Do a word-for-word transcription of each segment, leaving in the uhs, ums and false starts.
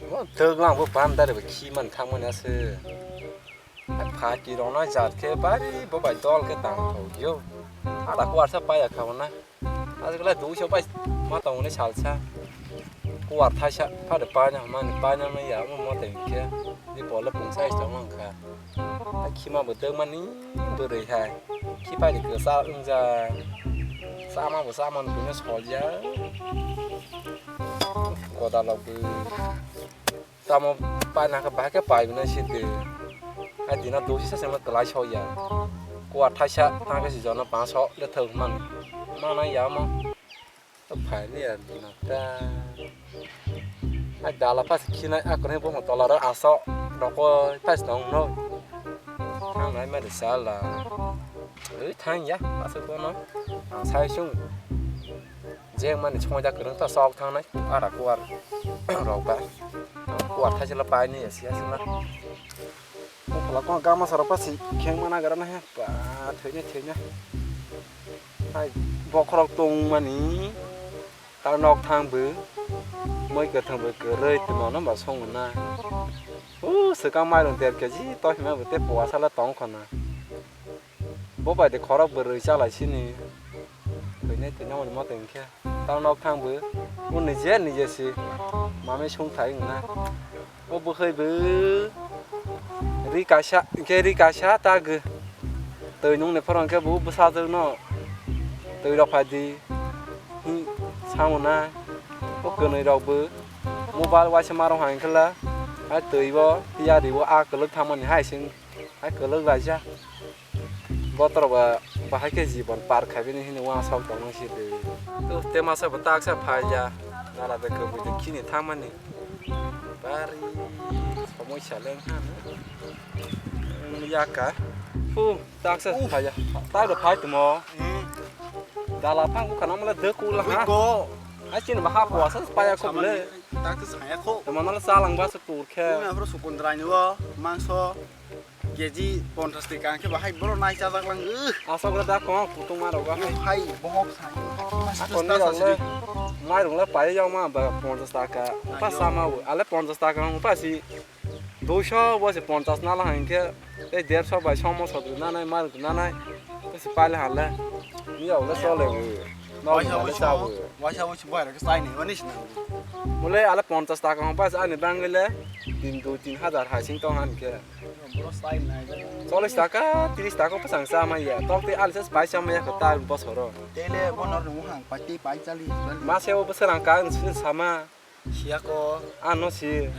Mo dwglang bo bandari bo khi man thangmani ase. Phati rokno jat khe bari bo bai dol khe tang thok yo. Ada kuarsa paya kha na. Aswk lai duiso bai ma tong ni salsa. Kuar thaisa phade paina mani paina ma ya mo mo teng khe. Ni bole pungsa is tong lang kha. A khima bo dwgmani bwrwi hai. Khipai de kwsa wngja. Sama bo sama ni buino solya. Koda lok bo. Tamo paina khe bahai khe pai bini si de. Ai dina dosi sa sema kelai so ya. Kuar thaisa thang khe si jono paso le thok man. Mana ya mo. To phai ni ya dina ta. Ai dala pas khinai akon he bomo tola ro aso. Roko pas tong no. Thang nai ma de sala. Ui thang ya, aswk bono. Ang sai sung. Jeng mani chongjak kwrwng ta sok thangnai. Ara kuar. Rok ba. Kuar thaisila pai ni ya siya sila. Bokhola kong gama sara pasi kheng mana gara na he. Ba, thwina, thwina. Hai, bokhorok tong mani. Ta nok thang bo. Moi kwthang bo kwrwi tongmano ba song na. U, swkang mairung der keji to hima bo te puasala tong khona. Bo bai de khorok bwrwi chalai sini. Thwinai thwinai mani moto hinkhe. Tang nok thang bo. O nije nije si. Mami sung thai wngna. O bwkhai bo. Ri kaisa, hinkhe ri kaisa ta gw. Twi nung ni phoro hinkhe bo bwsajwk no. Twi rok phai di. Hi, samuna. O kwnwi rok bo. Mobile waisa marong hai hinkhe la. Hai twi bo, tiyari bo, a kwlwk thangmani hai sing. Hai kwlwk laijak. Botorok ba bahai khe jibon par khaibini hini uansok tongmani si de. Tu te masa bo taksa phaiya. Nala de kwbwi de khini thangmani. Bari somoi saleng ha. Yaka. Hu, taksa phaiya. Tak do phai tumo. Dala phang bukha nang mala de kula ha. Ko. Hai chini ba ha puasa paya kho bole. Taksa saya kho. Tamo nala salang ba se tur khe. Ina pro sukundrai ni wo mangso. Keji ponchas taka khe bahai boro nai chajak lang. Asok da kong kutung ma rogo hai. Hai bohok sai. Akon ni rok le mairung le pai yong ma ba ponchas taka. Pa sama wo. Ale ponchas taka hong pa si. Duiso bo si ponchas na la hang khe. Tei derso bai somo sodri na nai mairung na nai. Ko si pai le han le. Ni rok le chole wo. Nok waisa le wo cha wo. Waisa wo si bai rok sai ni wani si na. Mole ale ponchas taka hong pa si ani bang le. Tin dui tin hajar hai sing tong han khe. Chollish taka, tris taka bwsang cha manya. Tok tei alisa bai cha manya kho ta bosoro. Tele bono rung hang pati pai chali. Mase o bwsarang ka ang sini sama. Siya ko. Ano si.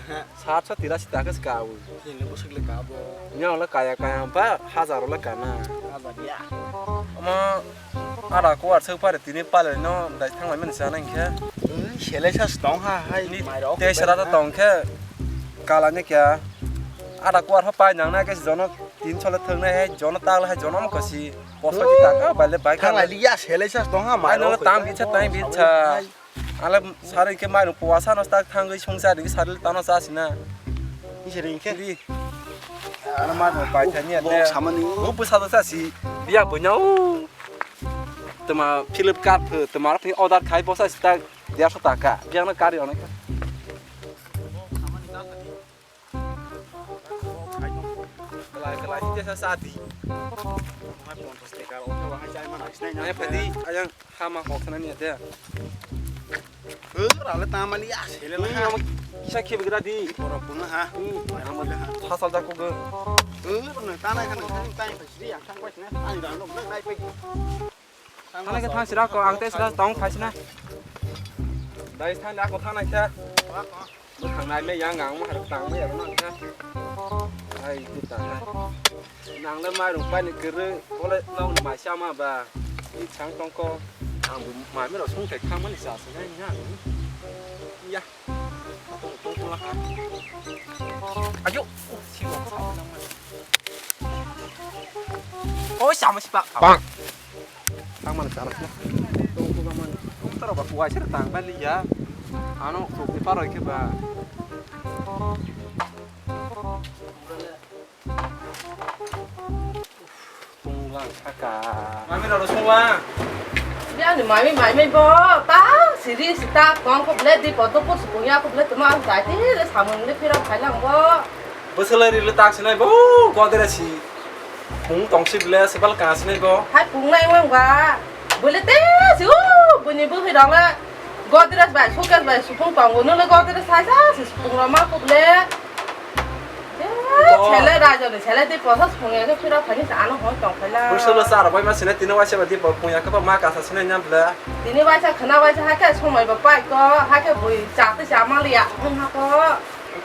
Satso tirasi taka si ka u. Sini bwswk le ka bo. Nya ole kaya kaya ba hajar ole kana. Hajar ya. Ama Ada kuar suk pare tini pale no dai thang lai mani sana khe. Selai sa tong ha hai. Ni mairok te sara ta tong khe kala ne kya. Ada kuar ho pai nang na khe jono tin chole thang na hai jono tang lai jono mo kasi. Poso ki taka bale bai thang lai liya selai sa tong ha mairok. Ano tam bicha tai bicha. Ale sari ke mairok puasa no tak thang gui sung sari sari tano sa sina. Ni sari khe. Ano mairok pai thani ate. Samani. Upu sa sa si. Biya bunyau. Tuma Flipkart pho, tuma order khai bosa sita derso taka. Biang na kari onai ka. Kalai kalai sita sa sati. Mai ponchas taka onai wahai chai mana sinai na. Ai phadi ayang hama hoksana ni ate. Rale tamani ya sele la. Kisa khibi gra di. Borok buno ha. Mai ramo le ha. Hasal jako go. Rale tanai kan tanai. Ani rang nok nai pai. Thangna khe thang sira ko, ang tei sira tong phai sina. Dai thang da ko thang nai khe. Bwkhang nai me yang ang ma tang me yang nang khe. Ai tu ta. Nang le mai rung pai ni kwrwi, bole nang ni mai sama ba. I chang tong ko. Ang bu mai me ro sung thai khang mani sa sa nai nya. Ya. Ayo, oh, si wak sa nang man. Oh, sama si pak. Bang. Tang man sa na. Tong ko man. Tong taro ba kuai sir tang ba liya. Ano, so ki paro ke ba. Tunglang thaka. Mami rok sunglang. Biang ni mami mai mai bo ta Siri sita tong kho ble di poto pur sukung ya kho ble tuma ang jai ti le samung le phirok khai lang bo. Bwswlai rili tak sinai bo godre si. Phung tong si ble sebal ka sinai bo. Hai phung nai wng ba. Bole te si u buni bu hi dong le. Godre bai suket bai sukung tong bo nule godre sai sa si sukung rama kho ble. Ko. Sele raja ni sele di posa sukung ya khe phirok khai ni sa ano hoi tong khai la. Bwswlai sa rok bai ma sinai tini waisa ba di bo phung ya khe ba ma ka sa sinai nyam ble. Tini waisa khwna waisa hai khe somoi bo pai ko, hai khe bui cha twi cha ma liya wng ha ko.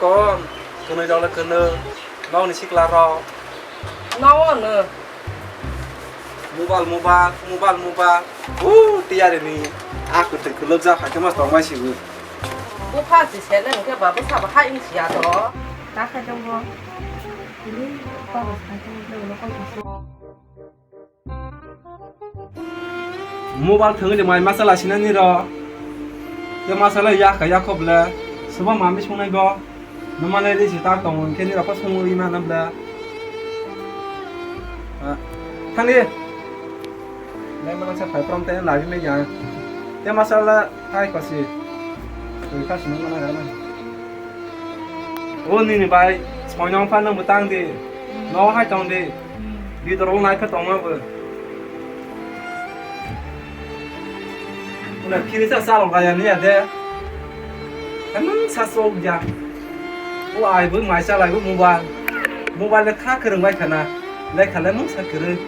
Ko kwnwi rok le kwnwi, nokni sikla rok. Nono. Mobile, mobile, mobile, mobile. U tiyari ni. A kwtwi kwlwk jak hai khe mas tong mai sibu. Bupha si sele hwnkhe ba bwsa bo hai wng siya do. Ta khai tong bo. Tini pa bo khai tong bo, ulo koi tong bo. Mobile thwngwi de mai masa lasinani ro. Te masa le yak ka yak kho ble. Sobo mami sungnai bo. Nwmane ri si ta tong hwn khe ni rok sungwi ma na ble. Ah, thang di. Nai mana sa phai prom te labi me ya. Te masa la thai ko si. Twi kha sini mana ga na. O nini bai, soinong pha nang bwtang di. No hai tong di. Bidor o nai pha tong ma bo. Una phiri sa salong ga ya ni ya de. Nang sa sok ya. O ai bo mai sa lai bo mobile. Mobile le kha kwrwng bai khana. Le kha le mung sa kwrwng.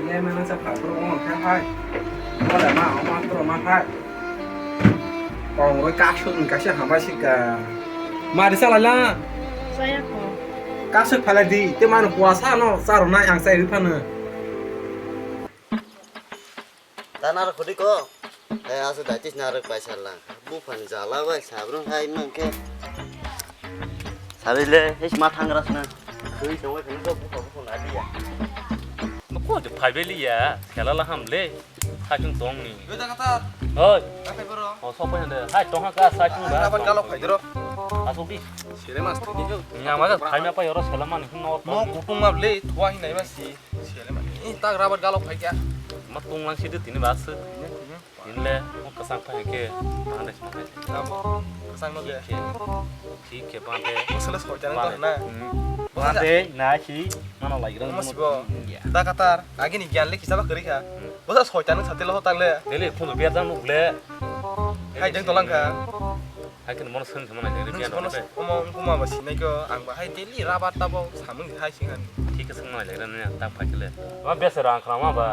Le mana sa pha bro o kha hai. Ko da ma o ma bro ma hai. Kong roi kasuk ni kaisa hambai sika. Mari salai la. Saya ko. Kasuk phalai di, te mano puasa no, saro nai ang sai rwi phano. Ta narwk khudi ko. Hai asu daitis narwk bai sal lang. Buphani jala bai sabrung hai mangkhe. Sarile, his ma thangrasna. Twi songwi khani ko bupha bupha nadiya. Ko je phai beli ya, khela la ham le. Hai chung tong ni. Yo, ta kata. Oi. Ta khai boro. O, sok pai hande. Hai tong ha ka sai chung ba. Rabat galok phai dero. Asuk di. Sere mas thini yo. Nya ma phai ma pa yoro sela mani no. No kutung ma ble thua hi nai ma si. Sere ma. Ni tak rabat galok phai kya. Ma tung lang si de tini ba se. Tini le mo kasang phai ke. Ande sma khai. Kasang no de. Thik khe bande. Sele soi jana to na. Bande na si mano lai gra. Mo sibo. Ta katar. Agini gyan le kisa ba kwrwi kha. Bosa soitan wng sate lo hotak le. Dele khunu biar jang nuk le. Hai jeng tolang kha. Hai khe mono swng thangma nai le biar. Omo wngkuma ba sinai ko ang ba hai daily rabar tabo samung hai sing han. Thik swng nai le ne ta phai le. Ma bese rang khra ma ba.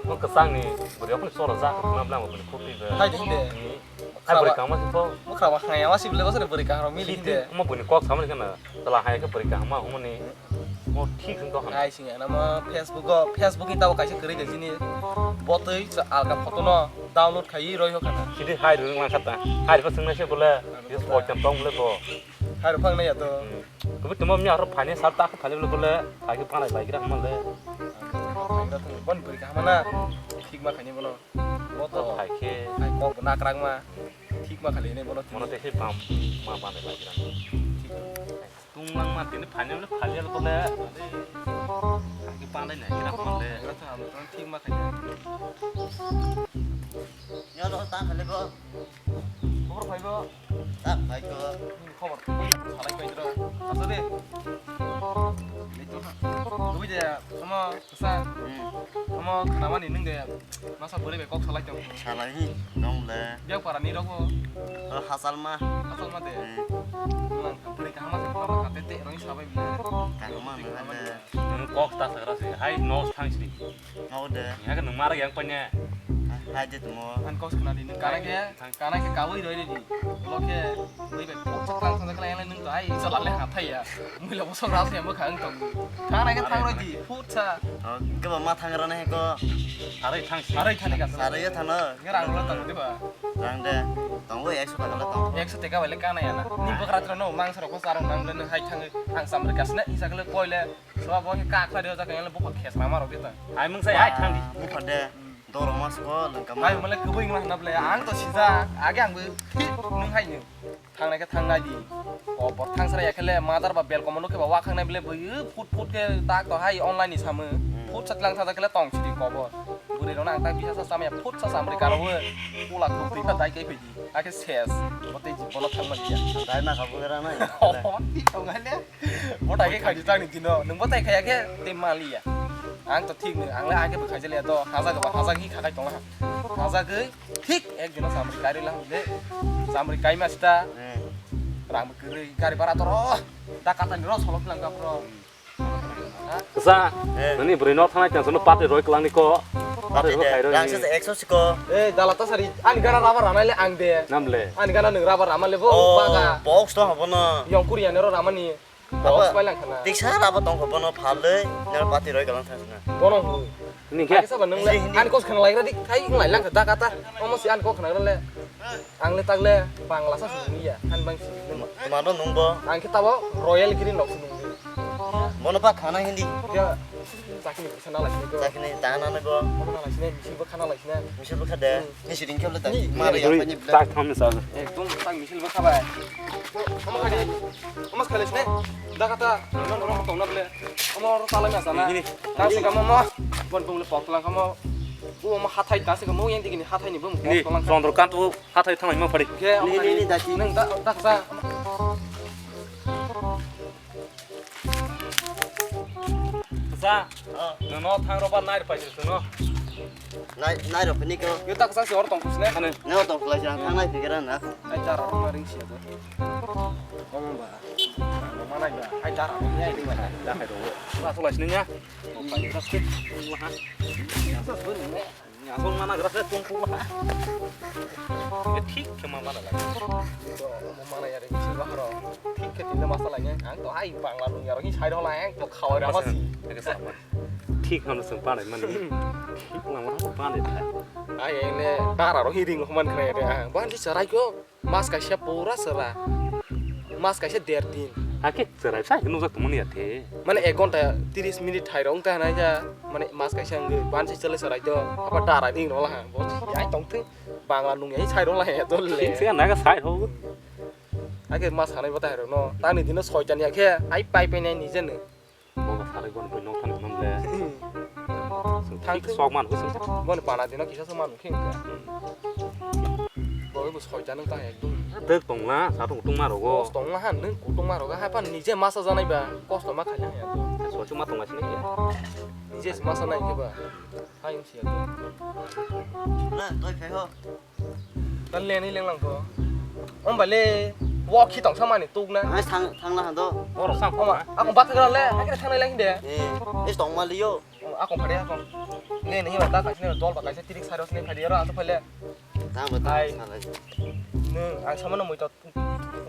Mo kwchang ni buri okni soro ja khna bla mo bini khoti ba. Hai ding de. Hai bwrwi kaham se to. Bwkha ba khaya ma sibile bwswk bwrwi kaham mili de. Omo bwrwi kok sama ni kana. Tala hai khe bwrwi kaham ma omo ni. Mo thik wng tong. Hai sing ana ma Facebook o, Facebook ni tabo kaisa kwrwi de jini. Botwi alka photo no download khai roi ho kana. Sidi hai rung lang khata. Hai ko sung nai se bole. Yes po tem tong bole bo. Hai rung phang nai ya to. Kubi tumo mi aro phani sar ta phani bole bole. Hai ke phana bai gira ma le. Bon bwrwi kaham na. Thik ma khani bono. Bo to hai khe hai kok bo nakrak ma. Thik ma khali ne bono mono te se bam ma bam de bai gran. Thik. Tung lang ma tini phani ne phali al kole. Ki pandai ne ira kole. Ira ta am thik ma khali. Ya lo ta khali bo. Khobor phai bo. Ta phai ko. Khobor. Salai phai dro. Asa de. Ni to ha. Kubi de sama. Sa, hmm. Omo khnamani nwng de masa bwrwi bai kok salai tong. Salai hi, nong le. Biak para ni rogo. O, hachal ma. Hachal ma de. Hmm. Nang bwrwi kaham ma se khna kha te te roni sabai bile. Kaham ma nang le. Nwng kok ta sagra se, hai no thang sini. Nong de. Ya ke nwng mara yang panya. Hai de tumo. An kok khna di nwng kana ke. Thang. Kana khe kaui roi redi. Ulo khe ui bai phut sa tang thang khlai nang nung to ai sa lale ha thai ya. Mui lo bosok ras ya mo khang tong. Kana khe thang roi di phut sa. Oh, ke ba ma thang rana he ko. Sarai thang si. Sarai thani ka. Sarai ya thano. Nge rang lo tang di ba. Rang de. Tong ui ekso taka la tong. Ekso taka bai le kana ya na. Ni bokra tro no mang sa ro ko sarong nang le nang hai thang ang samre kasne isa khle koi le. Soba bo khe ka khlai de ja khe le bo khes ma ma ro ge ta. Hai mung sai hai thang di. Bupha de. Doroma siko lengkama. Hai male kubui ngla hna ble ang to sijak age ang bo thik nung hai nung. Thangnai khe thangnai di. O por thangsra ya khe le madar ba bel komo no khe ba wa khangnai ble bui phut phut khe tak to hai online ni samung. Hmm. Phut satlang thada khe le tong sidi kobo. Bwrwi rok nang tak bisa sa chamaya phut sa chamri karo we. Pula khum twi kha dai kai phaidi. Akhe ses. Bo tei jibon no thang mani ya. Dai na kha bwrwi rok nai. Oh, ti tong hai le. Bo dai kai khai tang ni dino. Nung bo tai khai akhe tei mali ya. Ang to thik nung. Ang le akhe bo khai jale to. Haja ga ba haja hi kha kai tong ha. Haja gwi thik ek dino chamri kai rila hung de. Chamri kai ma sita. Hmm. Rang bo kwrwi gari bara to ro. Da kata ni ro solok lang ka bro. Kisa, eh, nini bwrwi no thanai tang sono pati roi kwlangni ko. Pati roi khairoi. Rang sese ekso siko. Eh, dala ta sari, ani gana rubber rana le ang de. Nam le? Ani gana nung rubber rama le bo, oh, baga. Box to habo no. Yong kuri yani ro rama ni. Box pai lang khana. Tiksa rubber tong ko bono phal le, nang pati roi kwlang thang sina. Bono hu. Nini khe? Ani saba nung le, ani kos khana lai ra dik, khai lai lang da kata. Omo si ani kos khana le. Ang le tak le Bangla sa sung ya, han bang si. Tuma no nung bo? Ang khe tabo Royal Green nok sung. Bono pa khana hindi. Ya, chakni bisa na lai sini ko. Chakni ta na na bo. Bono na lai sini, misil bo khana lai sini. Misil bo khade. Hmm. Ni si ring khe le ta. Ni, mari ya, ni, pani bla. Tak tham sa. Ekdom tak misil bo khabai. Omo khadi. Omo khale sini. Da kata, no no no tong na ble. Omo ro talai na sana. Ni, ni. Ta se kamo mo. Bon bung le pok lang kamo. Bu omo hathai ta se kamo yang digini hathai ni bung pok lang. Chandrakant bu hathai thanglai ma phari. Ke omo ni, ni, ni, khadi. Dati. Nang da da sa. Sa. Oh. Nono thang roba nai pai se no. Nai, nai ro pini ko. Yo tak sa se or tong kusne. Ane. Ne or tong kulai sa thang nai pikira na. Ai tar ro ma ring sia do. Omo ba. Omo nai ba. Ai tar ro ni ai ring ba. Da hai ro. Ba so lai sini nya. Omo pai ras ke. Wah. Sa so ni. Asong mana gerak saya tungku lah. Ya, thik khe ma mana lagi. Mana ya, ini sih bahro. Thik khe tinda masa lagi. Ang to hai Bangla nung ya, ini side hola ang to khawai rama si. Thik hano seng panai mani. Thik lama panai thai. Ai, ini tara ro hiring homan khnai de. Ban si serai ko. Mas kaisa pura sera. Mas kaisa der din. Hakhe chwrai sai nukjak tongmani ya the. Mane ek ghonta tris minute thairok wngkha hwnai kha. Mane mas kaisa wngwi bansi chwlai chwrai do. Apa darai ning rwla ha. Bo ai tongthwng Bangla nung ya sai rwla ha to le. Thik se naga sai ho. Hakhe mas hanai bo thairok no. Tangni dino soitan ya khe ai pai pai nai nijeno. Bobo sarai bono bui nokthani hwnle. Thang thik sok man hwswk. Bono pana dino kisa sok man khing ka. Bobo bo soita nang ta ekdom. Dek tongla, sa tong tong ma rogo. Kos tongla han nang kutung ma rogo. Hai pan nije masa janai ba. Kos tongma khaina ya to. Sochuma tongla sini ya. Nije masa nai ke ba. Hai wng siya. Na, toi phai ho. Tan le ni leng lang ko. Om ba le, wo khi tong sama ni tuk na. Ai thang, thang la han do. Borok sang. Oma, ako bat thang le, ai kira thang le lang de. Eh, is tong ma liyo. Ako phade ako. Ne ni ba ta ka sini dol ba ka se tirik side sini phade ro ato phale. Thang ba ta. Ai. Sa lai. Ne, ang sama no moi to.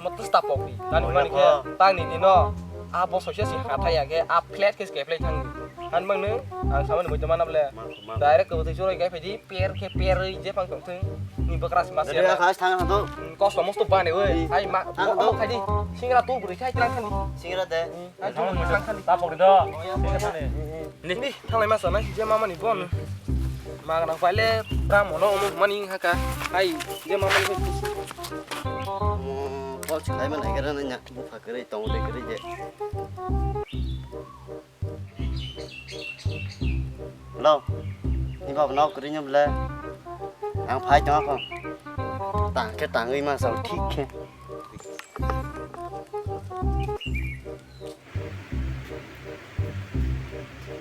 Omo twsta pokni. Tani mani khe tangni dino a bo soisa si hathai ya khe a flat khe keplai thangni. Han mangno ang samani boito mana ble. Direct kwbwtwi choroi kai phaidi per khe perwi je phang tongthwng. Ni bwkra si ma se. Khas thang hado. Kosto mosto bani oi. Ai ma omo khaidi. Singra tu bwrwi khai tlang thani. Singra de. Ai tu bwrwi tlang thani. Ta pokni do. Ni. Ni, thanglai masa nai, je mama ni bon. Ma gana paile, ta mono omo mani haka. Ai, je mama ni. Mo, pol chilai man agera na nyak bu phakere tong de kere je. Hello. Ni baba no kere nyom le. Ang phai tong ako. Tang ke tangwi ma sao thik khe.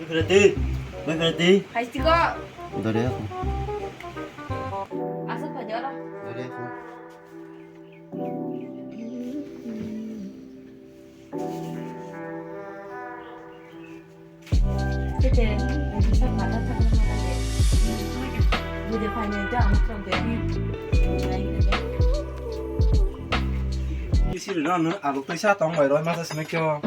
Berhenti, berhenti. Hai, tiko. Dari aku. Asal pajak lah. Dari aku. Tete, bisa mana sama mana deh. Bude fine itu amat dong deh. Isi rina anu alok tei sa tong bai roi masa sini kyo.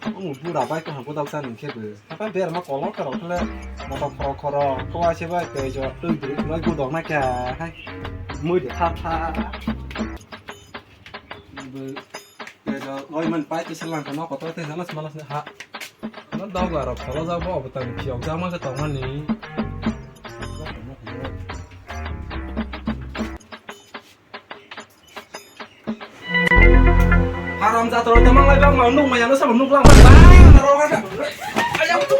Omo bura bai kaham bodol sa nung khe bo. Apa berma kolok khorok khle motor khorok khorok. Ko ase bai tei jo twi bwrwi khwlai bodol na kha. Hai. Mui de tha tha. Bo tei jo loi man pai tei selang kha no kotor tei jana sma sma ha. No dog arok kholo ja bo bo tang phiok ja ma se tong mani. Haram jatro tamang lai bang ma nuk ma yano sa nuk lang ba. Ayam tu.